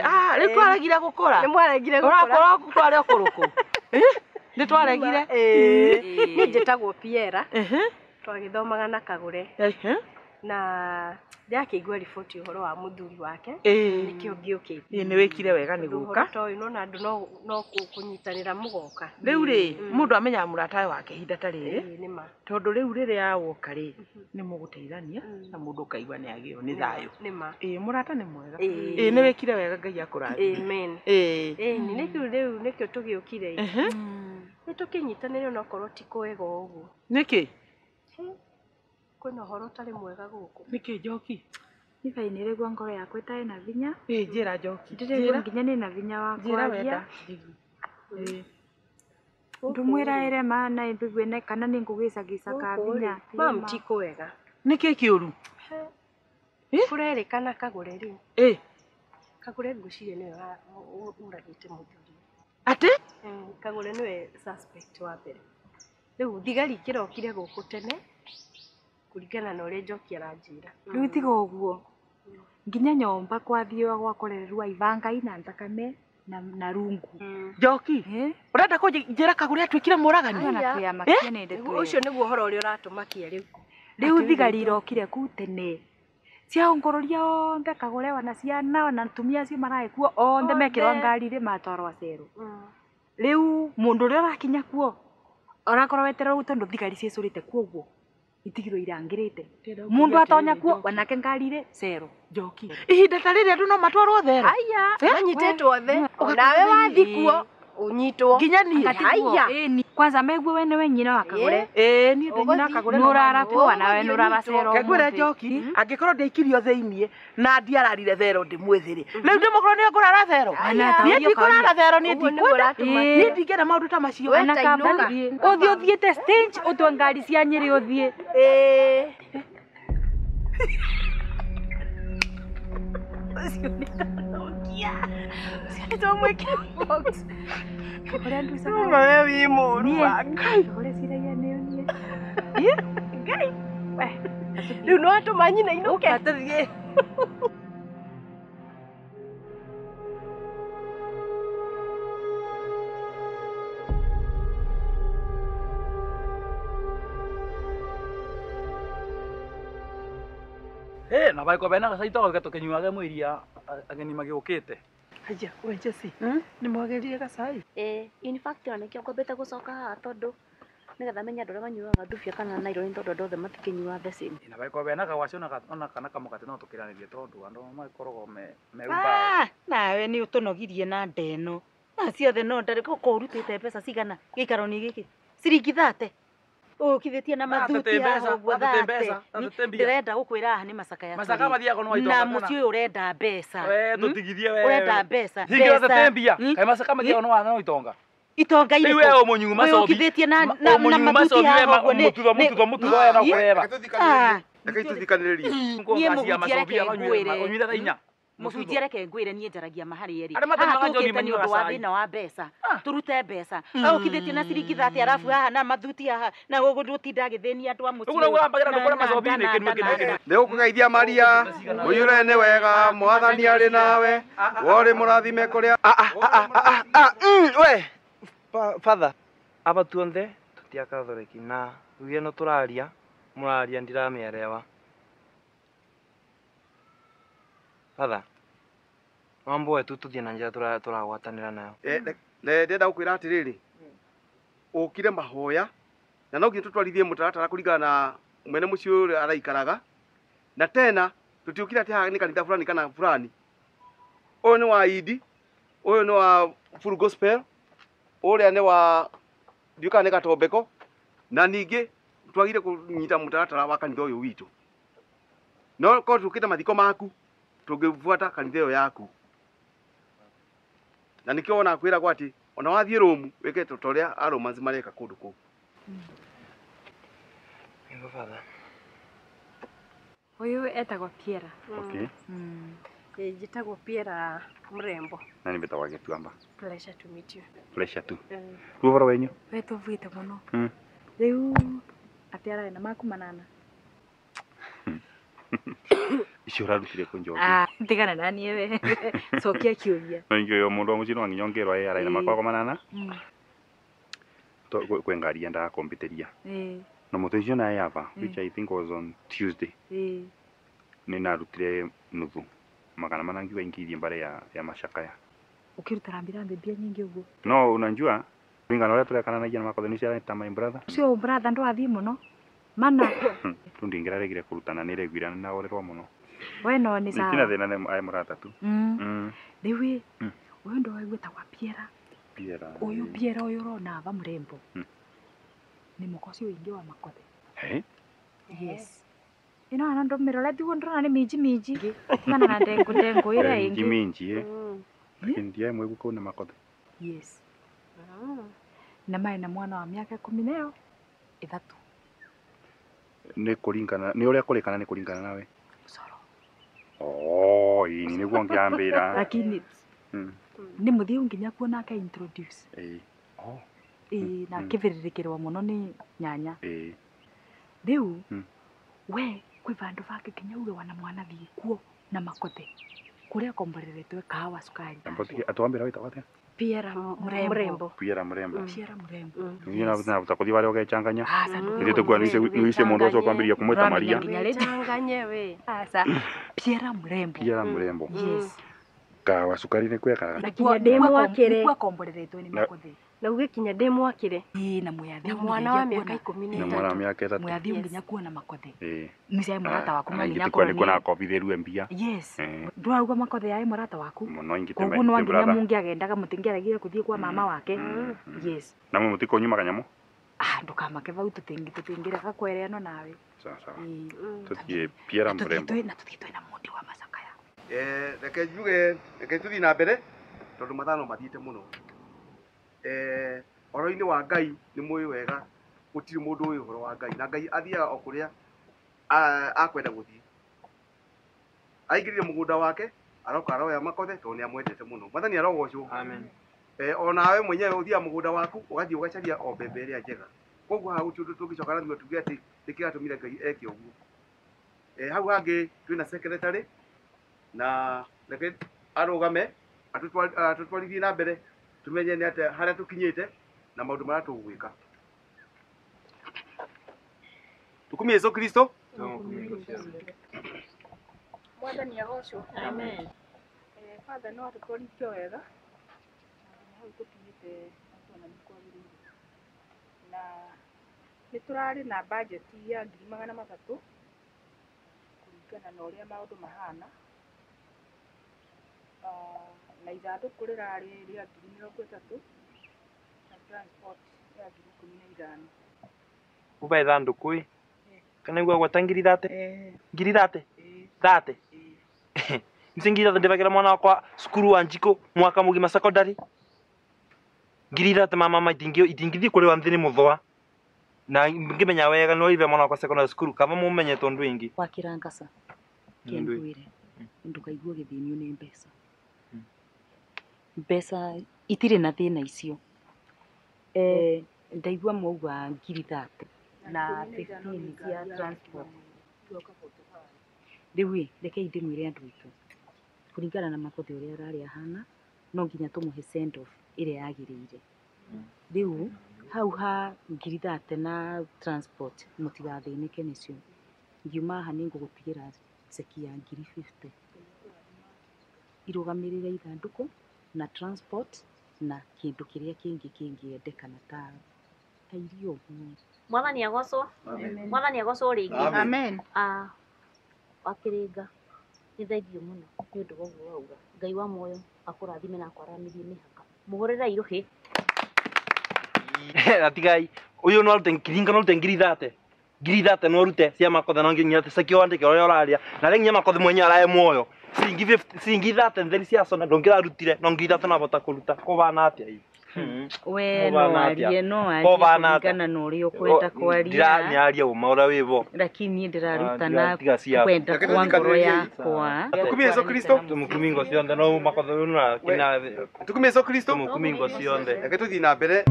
Ah, rĩu twaregire gũkũra. Nĩ mwaregire gũkũra. Ũrakorwo twarĩ ũkũrũkũ. Nĩ twaregire. Niĩ njĩtagwo Piera. Twagĩthomaga na Kagũre. Na ndĩrakĩigua riboti ũhoro wa mũthuri wake. Nĩkĩo ngĩũkĩte. Nĩ wĩkire wega nĩ gũka. Ũhoro ta ũyũ nona andũ no kũnyitanĩra mũgoka. Rĩu rĩ, mũndũ amenyaga mũratawe wake ihinda ta rĩrĩ. Nĩ ma. Tondũ rĩu rĩrĩa woka rĩ, nĩ mũgũteithania na mũndũ ũkaigua nĩ agĩo nĩ thayũ. Nĩ ma. Mũrata nĩ mwega. Nĩ wĩkire wega Ngai akũrathime. Amen. Nĩkĩo rĩu nĩkĩo tũgĩũkire. Nĩ tũkĩnyitanĩre onokorwo ti kwega ũguo. Nĩkĩ? Kwĩna ũhoro ũtarĩ mwega gũkũ. Nĩkĩ Njoki? Niĩ thaa nĩrĩguo ngoro yakwa ĩtarĩ na vinya. Njĩra Njoki. Ndĩraigua nginya nĩ na vinya wa Njĩra kwaria. wenda. Ndũmwĩra ĩre ma na mbigue kana nĩ ngũgĩcagica ka vinya. Mam ti kwega. Nĩkĩ kĩũru? Kũrerĩkana Kagũre rĩ. Kagũre ngwĩciria nĩwe ũragĩte mũthuri. Atĩ? Kagũre nĩwe suspect wa mbere. Rĩu thigari kĩrokire gũkũ tene kũringana na ũrĩa Njoki aranjĩra. Rĩu tiga ũguo nginya nyomba kwathiwa gwakorererwa ibanga ina thakame na rungu. Njoki, ũrenda kũnjĩra Kagũre atuĩkire mũragani? Ũcio nĩguo ũhoro ũrĩa ũratũmakia rĩu. Rĩu thigari irokire kuu tene ciaongororia onthe Kagũre ona ciana ona atumia acio mararĩ kuo onthe mekĩrwo ngari-rĩ matwarwo cero. Rĩu mũndũ ũrĩa ũrakinya kuo orakorwo weterera ũguo tondũ thigari ciĩcũrĩte kuo ũguo itigirwo irangĩrĩte. Mũndũ atonya kuo onake ngari-rĩ cero. Njoki, ihinda ta rĩrĩ andũ no matwarwo thero. Aya, manyitĩtwo othe. Onawe wathi kuo ũnyitwo. Nginya niĩ. Aya. Kwanza meguo we nĩwe nyina wa Kagũre. Niĩ ndĩ nyina wa Kagũre. Nĩũrara kuo nawe nĩũrara cero. Ngwĩre Njoki, angĩkorwo ndĩikirio thĩiniĩ na ndiararire thero ndĩ mwĩthĩ rĩ, rĩu ndĩmũkorwo nĩwe ngũrara thero. Niĩ ndikũrara thero, niĩ ndikwenda. Niĩ ndingĩenda maũndũ ta macio. Ũthiĩ ũthiĩte stage ũtue ngari cia Nyĩrĩ ũthiĩ. Ũcio nĩ tathũkia. Ũcio nĩ twamwĩkĩra box. Kagũre nducaga. Uma we wĩ mũũru wa Ngai. Kagũre ciragia nĩyo niĩ. Ngai. Rĩu nĩ watũma nyina inũke. Tũthiĩ. Na baiko bena gacaito gake tũkĩnyuage mũiria ageni magĩũkĩte. Haya, we Jesse, nĩ mwagĩrire gacai? In fact ona nĩkĩo ngwambĩte gũcoka haha tondũ nĩgetha menye andũ arĩa manyuaga ndubia kana naironi tondũ andũ othe matikĩnyuaga the same. Na baiko bena kagwaci ona kana kamũgate no tũkĩranĩrie tondũ andũ magĩkoragwo me ubao. Nawe nĩ ũtũnogirie na ndeno. Na ciothe no ndarĩ gũkũ ũrutĩte mbeca cigana gĩikaro-inĩ gĩkĩ? Ciringi 30. Ũkithĩtie na mathuti haha ũguo 30. Ndĩrenda gũkwĩra haha nĩ macakaya tũrĩ. Macaka mathiaga no itonga Na mũciĩ ũyũ ũrenda mbeca. We tũtigithie we. Ũrenda mbeca. Hingĩra 30 mbia. Kaĩ macaka mathiaga no itonga. Itonga irĩkũ? Rĩu we ũmũnyuu macobi. Ũkithĩtie na mathuti haha ũguo nĩ mũtutho we no kũreba. Reke tũthikanĩrĩrie. Niĩ mũhunjia reke ngwĩre. Ũnyuire thaa inya. Mũhunjia reke ngwĩre niĩ njaragia ma harĩ erĩ. Arĩa matanyuaga njohi Haha tũkĩte nĩ ũndũ manyuaga wa cai. thĩna wa mbeca. Tũrute mbeca. Ũkithĩtie na ciringi 30 arabu haha na mathuti haha na gũtinda agĩthĩnia andũ a mũciĩ. Ũguo nĩguo wambagĩra andũ kũrĩa macobi-inĩ kĩnua kĩnua kĩnua. Nĩ ũkũgeithia Maria, mũiyũre nĩ wega, Mwathani arĩ nawe, worĩ mũrathime kũrĩa. We father, aba tuonthe tũti a Catholic na rĩu ĩno tũraria, mũraria ndiramĩerewa. Father, mambo tu tũthiĩ na njĩra tũragwatanĩra nayo. Ndĩrenda gũkwĩra atĩrĩrĩ, ũkire mahoya na no nginya tũtwarithie mũtaratara kũringana na mwene mũciĩ ũrĩa araikaraga, na tena tũtiũkire atĩ haha nĩ kanitha fulani kana fulani. Ũyũ nĩ wa Idi, ũyũ nĩ wa Full Gospel, ũrĩa nĩ wa ndiũĩ kana nĩ Gatombeko, na ningĩ twagire kũnyita mũtaratara wa kanitha ũyũ witũ. No korwo tũkĩte mathiko maku tũngĩbuata kanitha ĩyo yaku. Na nĩkĩo wona kwĩragwo atĩ ona wathiĩ Rome wĩke ta ũrĩa Aromans mareka kũndũ kũu. Nĩguo father. Ũyũ etagwo Piera. Okay. Njĩtagwo Piera Mrembo. Na nĩ mbĩtagwo Gĩtuamba. Pleasure to meet you. Pleasure too. Rĩu ũhoro wenyu? We tũbuĩte mũno. Rĩu atĩ ararĩ na maku manana. Icio ũrarutire kũ Njoki? Ah, tigana na niĩ we. Cokia kĩũria. No ingĩ ũyũ mũndũ wa mũciĩ no nginya ongĩrwo ĩ araina makwa manana. Kwĩ ngari yendaga kũmbĩtĩria. Na mũtĩ ũcio naye ava, which I think was on Tuesday. Nĩ narutire nuthu 400 ngiuga ingĩirie mbare ya macakaya. Ũkĩruta rambirambi mbia nyingĩ ũguo. No unajua kulingana na ũrĩa tũrekananagia na makothe nĩcio areta my brother. Ũcio brother ndwathiĩ mũno. Mana. Rĩu ndingĩraregire kũrutana nĩregwira nĩndahorerwo mũno. We no nĩ sawa. Nĩtina thĩna nĩ aĩ mũrata tu. Rĩu ĩ, ũyũ ndwaigua wa Piera. Piera. Ũyũ Piera ũyũ ũrona ava mũrembo. Nĩ mũka ũcio ũingĩ wa makothe. Hey? Yes. Ĩno ana ndũmĩrora tiguo ndĩrona nĩ minji minji. Tigana na ndengu ndengu ĩrĩa ĩngĩ. Minji minji ĩ. Lakini ndiaĩ mwĩgu kũu nĩ makothe. Yes. Na mae na mwana wa mĩaka 13. Nĩ kũringana nĩ ũrĩa kũrĩkana nĩ kũringana nawe. Coro. Oh, ini nĩguo ngĩambĩra. Lakini nĩ mũthiĩ nginya kuona aka introduce. Ĩĩ. Oh. Ĩĩ na kĩbĩrĩrĩkĩrwo mũno nĩ nyanya. Ĩĩ. Rĩu we kwĩ vandũ bake nginya uge wana mwana thiĩ kuo na makothe kũrĩa akomboreretwe kahawa cukari. Atwambĩra wĩtagwo atĩa? Piera Mrembo. Piera Mrembo. Piera Mrembo. Niĩ na kũthiĩ warĩa ũgechanganya. Ithuĩ tũkuga nĩuice mũndũ ũcio ũkwambĩrĩria kũmwĩta Maria. Wĩchanganye we. Aca. Piera Mrembo. Piera Mrembo. Yes. Kahawa cukari nĩ kwekaga. Na kinya ndĩmwakĩre. Nĩkuo akomboreretwe nĩ makothe. Na uge kinya ndĩmwakĩre. Ĩĩ na mũyathi. Na mwana wa mĩaka 13. Na mwana wa mĩaka 3. Mũyathi nginya kuona makothe. Ĩĩ. Nĩcio mũrata waku no nginya akorwo nĩ nakobithĩrue mbia. Yes. Ndũrauga makothe yaĩ mũrata waku. Mũno ingĩte. Koguo no nginya mũngĩagendaga mũtingĩaregire gũthiĩ kwa mama wake. Yes. Na mwe mũtikũnyuma kanyamũ? Ah, ndũkamake vau tũtingĩrega kwereanwo nawe. Sawa sawa. Tũthiĩ Piera Mrembo. Na tũthiĩ twĩna mũndi wa macakaya. Reke njuge, reke tũthiĩ na mbere tondũ mathaa no mathiĩte mũno. Ũhoro-inĩ wa Ngai nĩ mũĩ wega gũtirĩ mũndũ ũĩ ũhoro wa Ngai na Ngai athiaga o kũrĩa akwenda gũthiĩ. Aingĩrire mũgũnda wake aroka aroya makothe tondũ nĩ amwendete mũno. Mwathani arogocwo. Amen. O nawe mwenyewe ũthiaga mũgũnda waku ũgathiĩ ũgacaria o mbembe ĩrĩa njega. Koguo haha gũtirĩ ũndũ tũngĩcoka na thutha tuge atĩ nĩkĩ gĩatũmire Ngai eke ũguo. Hau hangĩ twĩna secretary na reke arũgame atũtwarithie na mbere tumenye nĩ atĩa harĩa tũkinyĩte na maũndũ marĩa tũgwĩka. Tukumie Yesu Kristo. Mwathani agocwo. Amen. Father no atũtwarithie wega hau tũkinyĩte tuona nĩ kwagĩrĩire na nĩ tũrarĩ na bajeti ya 300,000 kũringana na ũrĩa maũndũ mahana na ithandũkũ rĩrarĩ rĩa 30,000 na transport ya 15,000. Uba ithandũkũ ĩ kana igua gwata 30,000 30,000 30 nĩcio 30,000 ndĩbagĩra mwana wakwa cukuru wa Njikũ mwaka mũgima secondary 30,000 mama itingĩthiĩ kũrĩwa nthĩ nĩ mũthũa na ngĩmenya wega no ibe mwana wakwa secondary cukuru kaba mũmenye tondũ ĩngĩ wakĩra ngaca kĩndwĩre ndũkaigue gĩthĩnio nĩ mbeca. Mbeca itirĩ na thĩna icio. Ndaigua mwauga 30,000 na 15 cia transport. Rĩu ĩ rekei ndĩmwĩre andũ aitũ kũringana na makothe ũrĩa ararĩ ahana no nginya tũmũhe send off ĩrĩa yagĩrĩire. Rĩu hau ha 30,000 na transport mũtigathĩnĩke nĩcio. Ngiuma haha nĩngũgũtigĩra ceki ya 50,000 irũgamĩrĩre ithandũkũ na transport na kĩndũ kĩrĩa kĩngĩ kĩngĩendekana ta irio ũguo. Mwathani agocwo. Mwathani agocwo rĩngĩ. Amen. Wakĩrĩnga nĩ thengio mũno nĩ ũndũ wa ũguo wauga. Ngai wa muoyo akũrathime na akwaramĩrie mĩhaka. Mũhũrĩre irũhĩ. Atigai ũyũ no arute ngiringa no arute 30,000 30,000 no arute cia makothe no nginya ceki wandĩke ũrĩa ũrarĩa na rĩ nginya makothe mwenyewe arae muoyo ciringi 50 ciringi 30 theri cia sona ndũngĩrarutire no 30,000 no abota kũruta kũbana atĩa ĩ We no arie no arie kũringana na ũrĩa ũkwenda kwaria. Ndĩranyaria ũma ũrĩa wĩbo lakini niĩ ndĩrarutana kwenda kwa ngoro yakwa. Tukumie Yesu Kristo. Tumukumie ngo cionthe no makothe ũyũ no Tukumie Yesu Kristo. Tumukumie ngo cionthe. Reke tũthiĩ na mbere.